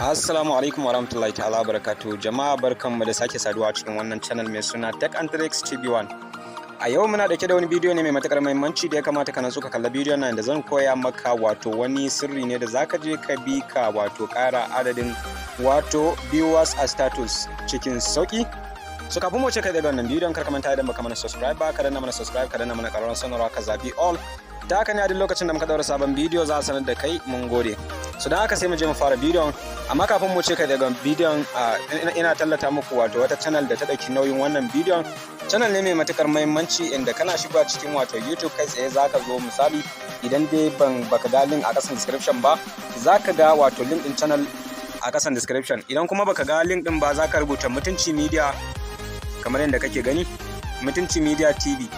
Assalamu alaikum warahmatullahi ta'ala barakatuh. Jama'a, barkanmu da sake saduwa cikin wannan channel mai suna Tech and Tricks TV1. A yau muna dauke da wani bidiyo ne mai matukar muhimmanci da ya kamata ka natsu ka kalla bidiyon nan, da zan koya maka wato wani sirri ne da zaka je ka bi ka wato kara adadin wato viewers a status cikin sauki. So kafin mu ce kai daga wannan bidiyon, kar ka manta, idan baka mana subscribe ba, ka danna mana subscribe, ka danna mana ƙararrawar sanarwa, ka zabi all. Ta haka ne a duk lokacin da muka daura sabon bidiyo za a sanar da kai. Mun gode. So don haka sai mu je mu fara bidiyon. Amma kafin mu ce kai daga bidiyon, ina tallata muku wato wata channel da ta ɗauki nauyin wannan bidiyon. Channel ne mai matukar muhimmanci, inda kana shiga cikin wato YouTube kai tsaye zaka zo, misali idan dai ban baka ga link a kasan description ba, zaka ga wato link din channel a kasan description. Idan kuma baka ga link din ba, zaka rubuta Mutunci Media kamar yadda kake gani, Mutunci Media TV.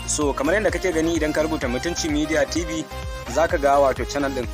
So kamar yadda kake gani, idan ka rubuta Mutunci Media TV zaka ga wato channel din,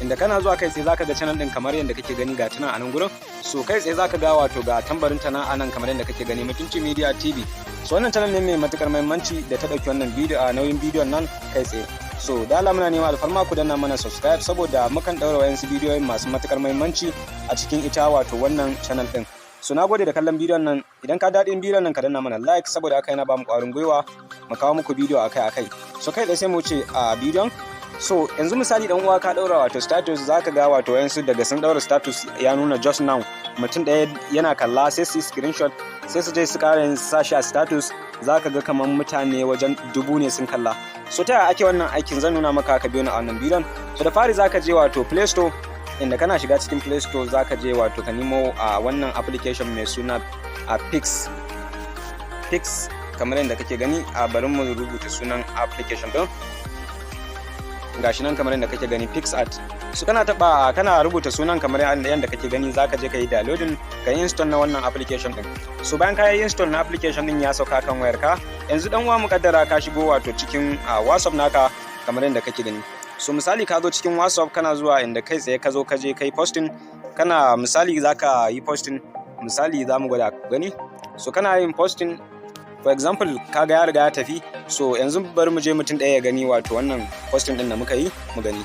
inda kana zuwa kai tsaye zaka ga channel din kamar yadda kake gani, ga tana a nan gurin. So kai tsaye zaka ga wato ga tambarin ta nan a nan kamar yadda kake gani, Mutunci Media TV. So wannan channel ne mai matukar muhimmanci da ta dauki wannan bidiyo a nauyin bidiyon nan kai tsaye. So da Allah muna neman alfarma ku danna mana subscribe, saboda mukan daura wayansu bidiyoyin masu matukar muhimmanci a cikin ita wato wannan channel din. So na gode da kallon bidiyon nan. Idan ka daɗin bidiyon nan, ka danna mana like, saboda haka yana ba mu ƙwarin gwiwa mu kawo muku bidiyo akai akai. So kai tsaye sai mu wuce a bidiyon. So yanzu misali, dan uwa, ka daura wato status, zaka ga wato wayansu daga sun daura status ya nuna just now mutum ɗaya yana kalla, sai su screenshot, sai su je su ƙara yin sashi a status, zaka ga kamar mutane wajen 1000 ne sun kalla. So ta yaya ake wannan aikin? Zan nuna maka, ka biyo ni a wannan bidiyon. So da fari zaka je wato Play Store, inda kana shiga cikin Play Store zaka je wato ka nemo a wannan application mai suna a Pix Pix kamar yadda kake gani. A bari mu rubuta sunan application din. Gashi nan kamar yadda kake gani, PixArt. So kana taba, kana rubuta sunan kamar yadda kake gani, zaka je ka yi downloading, ka yi install na wannan application din. So bayan ka yi install na application din, ya sauka kan wayarka. Yanzu dan uwa, mukaddara ka shigo wato cikin WhatsApp naka kamar yadda kake gani. So misali ka zo cikin WhatsApp, kana zuwa inda kai tsaye ka zo ka je kai posting. Kana misali zaka yi posting, misali za mu gwada gani. So kana yin posting, for example, kaga ya riga ya tafi. So yanzu bari mu je mutum ɗaya ya gani wato wannan posting din da muka yi, mu gani.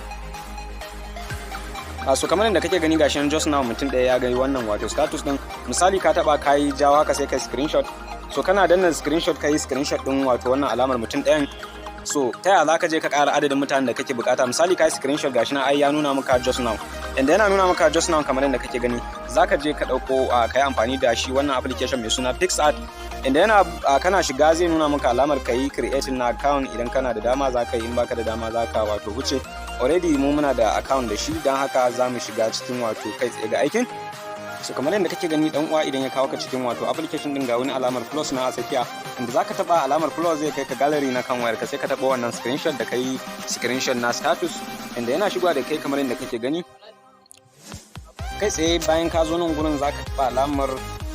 A so kamar yadda kake gani, gashi nan just now mutum ɗaya ya gani wannan wato status din. Misali ka taba, kayi jawo haka, sai kai screenshot. So kana danna screenshot, kai screenshot din wato wannan alamar mutum ɗayan. So ta yaya zaka je ka ƙara adadin mutanen da kake bukata? Misali ka yi screenshot, gashi nan ai ya nuna maka just now. Inda yana nuna maka just now kamar yadda kake gani, zaka je ka ɗauko, ka yi amfani da shi wannan application mai suna PixArt, inda yana kana shiga zai nuna maka alamar ka yi creating na account. Idan kana da dama zaka yi, in baka da dama zaka wato wuce. Already mu muna da account da shi, don haka za mu shiga cikin wato kai tsaye ga aikin. So kamar yadda kake gani, dan uwa, idan ya kawo ka cikin wato application din, ga wani alamar plus na a tsakiya, inda zaka taba alamar plus zai kai ka gallery na kan wayar ka. Sai ka taba wannan screenshot da kai screenshot na status, inda yana shigowa da kai kamar yadda kake gani kai tsaye. Bayan ka zo nan gurin, zaka taba alamar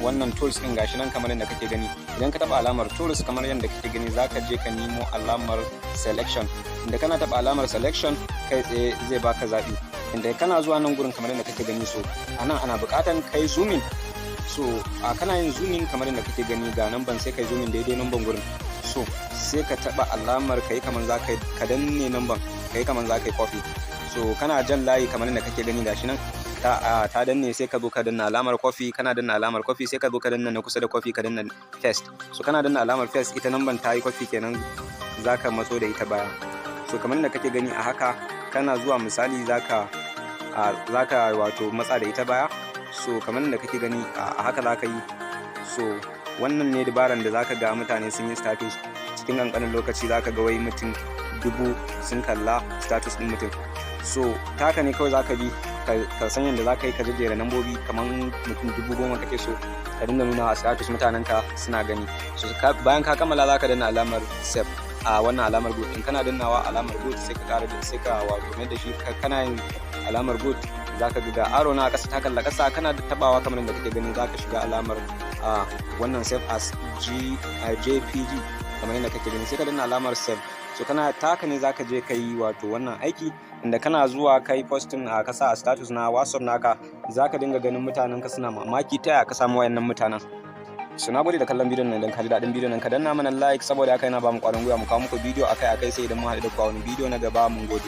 wannan tools din, gashi nan kamar yadda kake gani. Idan ka taba alamar tools kamar yadda kake gani, zaka je ka nemo alamar selection, inda kana taba alamar selection kai tsaye zai baka zabi, inda kana zuwa nan gurin kamar yadda kake gani. So anan ana buƙatan kai zooming. So a kana yin zooming kamar yadda kake gani, ga number, sai kai zooming daidai number gurin. So sai ka taba alamar kai kamar za ka danne number, kai kamar za ka yi copy. So kana jan layi kamar yadda kake gani, gashi nan ta danne. Sai ka zo ka danna alamar copy. Kana danna alamar copy, sai ka zo ka danna na kusa da copy, ka danna paste. So kana danna alamar paste, ita number ta yi copy kenan, zaka matso da ita baya. So kamar da kake gani a haka, kana zuwa misali zaka wato matsa da ita baya. So kamar da kake gani a haka zaka yi. So wannan ne dabaran da zaka ga mutane sun yi status cikin ƙanƙanin lokaci, zaka ga wai mutum 1000 sun kalla status ɗin mutum. So taka ne kawai zaka bi ka san yadda zaka yi ka jejjera nambobi, kamar mutum 10,000 kake so ka dinga nuna a status, mutanen ka suna gani. So bayan ka kammala, zaka danna alamar save a wannan alamar good. In kana dannawa alamar good, sai ka ƙara, sai ka wato mai da shi. Kana yin alamar good, zaka ga arrow na ƙasa ta kalla ƙasa. Kana tabawa kamar yadda kake gani, zaka shiga alamar a wannan save as G JPG kamar yadda kake gani, sai ka danna alamar save. So kana taka ne zaka je ka yi wato wannan aiki, inda kana zuwa kai posting a kasa a status na WhatsApp naka, zaka dinga ganin mutanen ka suna mamaki ta yaya ka samu wayannan mutanen. So na gode da kallon bidiyon nan. Idan ka ji daɗin bidiyon nan, ka danna mana like, saboda haka yana ba mu ƙwarin gwiwa mu kawo muku bidiyo akai akai. Sai idan mun haɗu da ku a wani bidiyo na gaba. Mun gode.